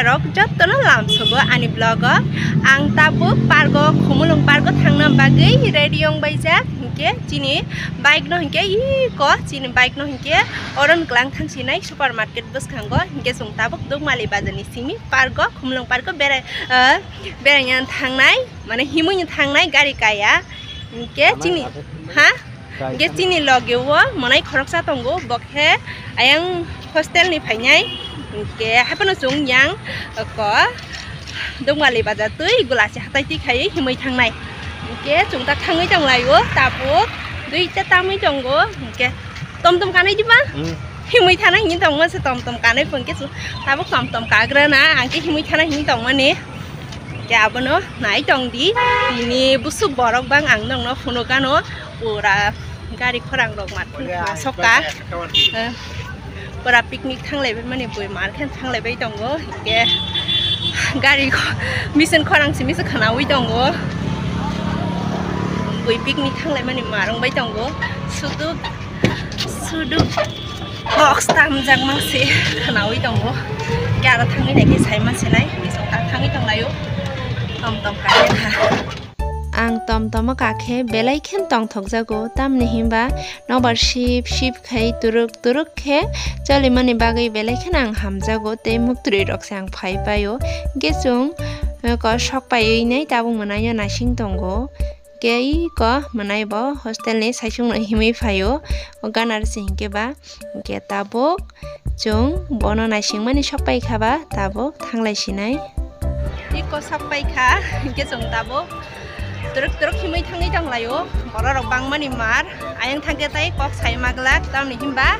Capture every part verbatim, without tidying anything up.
Rok jottono lamsogo ani vlog o. Ang tabuk park o, Khumulwng park o thangna bagwi ready wng baijak. Hinkhe chini bike no hinkhe iko chini bike no hinkhe oro wngklang thangsinai supermarket bwskango. Hinkhe chwng tabuk Dukmali bazar ni simi park o, Khumulwng park o berai, ah, beraina thangnai, mane himwi thangnai gari kaya. Hinkhe chini, ha? Hingke chini loge o monai khoroksa tongo, bo khe ayang hostel ni phainai. Hingke haiphano chwng yang ko Dukmali bazar twi Gulasi hatai twi khai himwi thangnai. Hingke chwng ta thangwi tonglaio, tabuk duita tamwi tongo. Hingke tom tom kanai diba? Hmm. Himwi thanai hini tongma se tom tom kanai phone khe chwng tabuk tom tom kagrana, ang khe himwi thanai hini tongmani. Hingke abono nai tong di, tini busuk borok bang ang nongno phunukano. Pura gari khorang rok mat soka. Eh, pura picnic thanglaibai mani bui mar khe thanglaibai tongo. Hingke gari kho-, machine khorang simi se khwnaui tongo. Bui picnic thanglai mani mar wngbai tongo. Sudu, sudu box tamjak mang se khwnaui tongo. Hingke aro thangwi nai khe sai ma se nai. Bising ta thangwi tonglaio. Tom tom kha. Ang tom tomo kakhe belai khe tongthokjago, tamni hinba nobar sip sip khai turuk turuk khe cholimani bagwi belai kheno ang hamjago tei muktwi rok se ang phai paio. Hingke chwng, eh, ko sok paiwi nai tabuk mwnaino naising tongo. Hingke iko mwnai bo hostel ni saichung no himwi phaio, o ganarsi hinkhe ba. Hingke tabuk chwng bono naisingmani sok paikha ba, tabuk thanglai sinai. Iko sok paikha, hingke chwng tabuk turuk turuk himwi thangwi tonglaio. Borok rok bangmani mar, ayang thangkhe tai kok sai maglak, tamni hinba,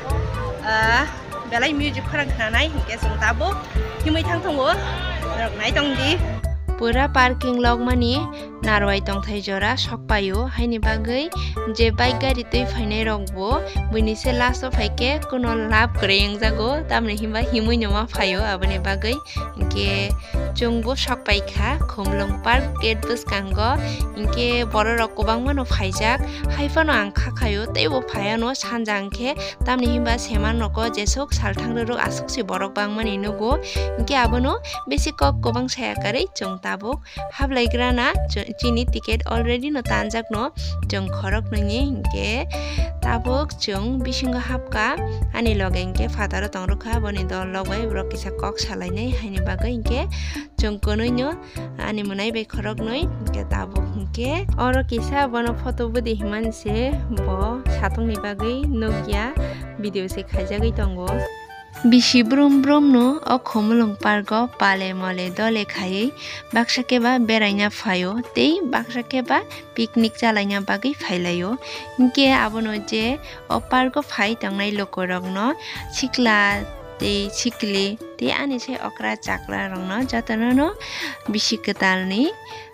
ah, belai music khorang khnanai, hingke chwng tabuk himwi thang tongo, norok nai tong di. Pura parking logmani narwai tongthai jora sok paio, haini bagwi je bike gari twi phainai rok bo buini se last o phaikhe kuno lab kwrwi wngjago, tamni hinba himwi no ma phaio, aboni bagwi hinkhe chwngbo sok paikha Khumulwng park gate bwskango, hinkhe borok rok kwbangma no phaijak, haiphano ang kha khaio teibo phaiano sanja hinkhe, tamni hinba seman nogo jesuk salthang rwrwk aswk se borok bangmani nugo, hinkhe abono bisi kok kwbang saya karwi chwng tabuk hablaigrana ch-, chini ticket already no tanjakno chwng khorok nungni hinkhe tabuk chwng bisingo hapkha ani loge hinkhe phataro tongrwkha boni dol logoi borok kisa kok salainai haini bagwi hinkhe chwng kwnwino ani mwnai bai khoroknwi hinkhe tabuk hinkhe oro kisa bono photo budi himani se bo satongni bagwi nukya video se khaijagwi tongo. Bisi brum brum no o Khumulwng park o pale mole dole khaiwi baksa khe ba beraina phaio tei baksa khe ba picnic chalaina bagwi phailaio. Hinkhe abono je o park o phai tongnai lukurokno sikla tei sikli tei ani se okra chakla rokno jotono no bisi kwtalni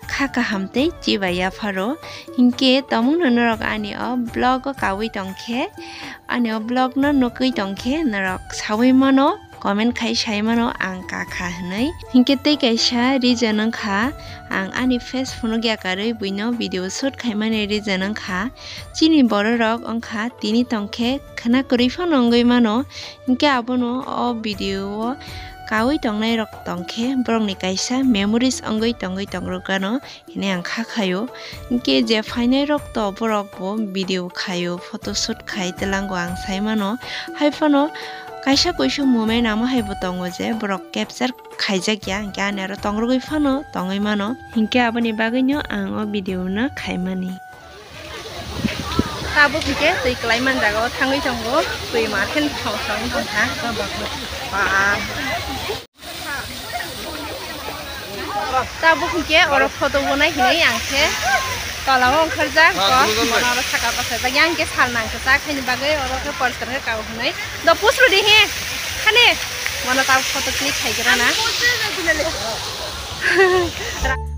kha kaham tei chibai yapharo. Hinkhe tongmungno norok ani o vlog o kaui tongkhe, ani o vlog no nukui tongkhe norok saui mano, comment khai sai mano ang kakha hinui. Hinkhe tei kaisa reason wngkha, ang ani face phunukya karwi buino video shoot khaimani reason wngkha, chini bororok wngkha tini tongkhe khwna kwrwi phano wngwi mano. Hinkhe abono o video o kaui tongnai rok tongkhe borokni kaisa memories wngwi tongwi tongrok gano hinui ang kha khaio. Hinkhe je phainai rok to borok bo video khaio, photo shoot khai twlango ang sai mano. Haiphano kaisa kuisu moment amo hai bo tongo je borok capture khaijakya, hinkhe ani aro tongrogwi phano tongwi mano. Hinkhe aboni bagwino ang o video no khaimani. Tabuk hinkhe twi kwlai man jaga o thangwi tongo, twi ma khe thong thong wng tongkha. Ba. Tabuk hinkhe oro photo bo nai hinui ang khe tola o ongkhorjak bo, bono oro saka bwsajak yang khe sal nang kwchak haini bagwi oro khe poster khe kabo hinui do push rw di he khani bono tabuk photo click khai gra na.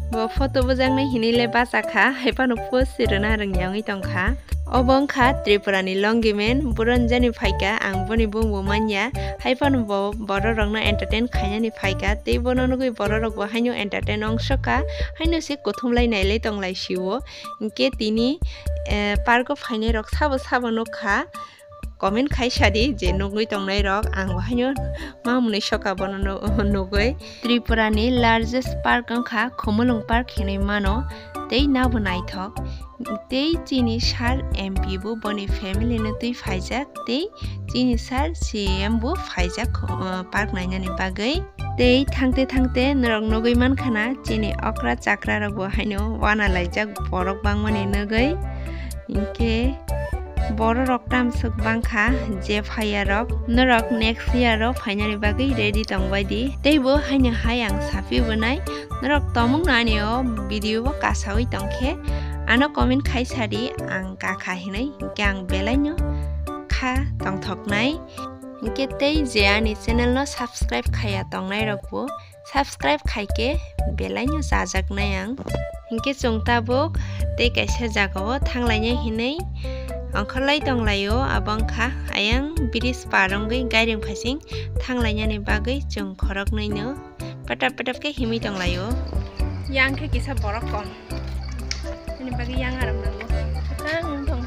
Bo photo bujaknai hinui le bachakha, hai phano post se rwna rwngya wngwi tongkha. Obo wngkha Tripura ni longimen, buronjani phaikha, ang boni bumung manya, hai phano bo borok rokno entertain khainani phaikha, tei bono nugwi borok rok bo haino entertain wngsukha, haino se kuthumlai nailai tonglai sio. Hinkhe tini, eh, park o phainai rok sabo sabo nukha. Comment khai sadi je nugwi tongnai rok, ang bo haino ma mwnwi soka bono nu-, nugwi. Tripura ni largest park wngkha Khumulwng Park hinwi mano, tei nabo naithok. Tei chini sir M P bo boni family no twi phaijak, tei chini sir C M bo phaijak, uh, park nainani bagwi. Tei thangte thangte norok nugwi mankha na, chini okra chakra rok bo haino wana laijak borok bangmani nugwi. Hinkhe borok rok tamswk bangkha je phaiya rok, norok next year o phainani bagwi ready tongbai di. Tei bo haino hai ang sapi bo nai, norok tomung no ani o video bo kasawi tongkhe ano comment khai sadi, ang kakha hinwi, hinkhe ang belai no kha tongthoknai. Hinkhe tei je ani channel no subscribe khaiya tongnai rok bo subscribe khaikhe belai no chajaknai ang. Hinkhe chwng tabuk tei kaisa jaga o thanglainai hinwi ongkhorlai tonglaio, abo wngkha ayang bridge par wngwi gairing phaising thanglainani bagwi chwng khoroknwi no petap petap khe himwi tonglaio. Yang khe kisa borok kom. Ani bagwi yang aram nango. Kwchang wng tong.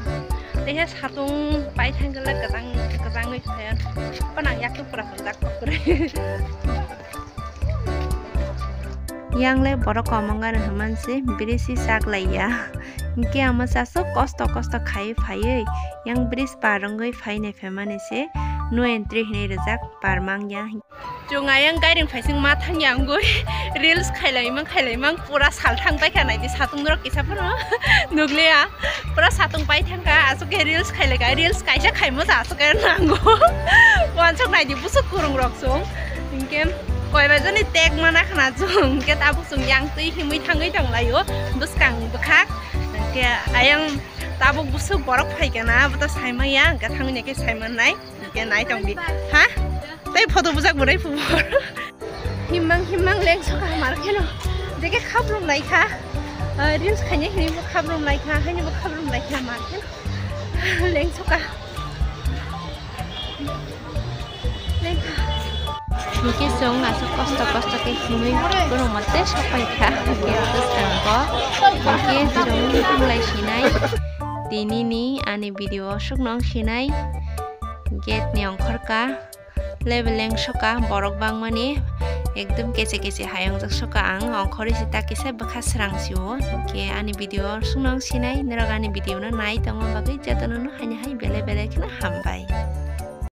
Tei he satung pai thang gala kwchang, kwchangwi thaya. Apa nang yak tu pura hwnjak kok kwrwi. Yang le borok kom wng gana hwnman se bridge si sak laiya. Hinkhe ama chaso kosto kosto khai phaiwi yang bridge par wngwi phainai phaimani se no entry hinwi rijak par mangya. Chwng ayang gairing phaising ma thangya wngwi reels khailai mang khailai mang pura sal thang paikha, naidi satung rok kisa phano nukliya, pura satung pai thangkha, aswk khe reels khailaikha, reels kaisa khaimo ja aswk khe nango. Wansuk naidi busuk kurung rok chwng, hinkhe koi bai jani tek mana khna chwng, hinkhe tabuk chwng yang twi himwi thangwi tonglaio bwskang bwkhak, hinkhe ayang tabuk busuk borok phaikha na, abo to saimaya, hinkhe thangwi naikhe saimannai. Ke nai tong di. Ha? Tei photo bujak bo rai phubor. Himmang himmang lengsoka mar kheno. Jeke khabrum lai kha. Ah, reels khaina hini bo khabrum lai kha, haini bo khabrum lai kha mar kheno. Lengsoka. Lengkha. Hingke chwng aswk kosto kosto khe himwi borok mote sopai kha. Hingke bwskango. Hingke chwng thunglai sinai. Tini ni ani video o sukno wng sinai. Gate ni ongkhorka, level lengsoka, borok bangmani ekdom kese kese hayungjak soka ang, ongkhorwi se ta kisa bwkha srang sio. Hinkhe ani video sukno wng sinai, norok ani video no nai tongma bagwi jotono no haino hai belai belai kheno hambai.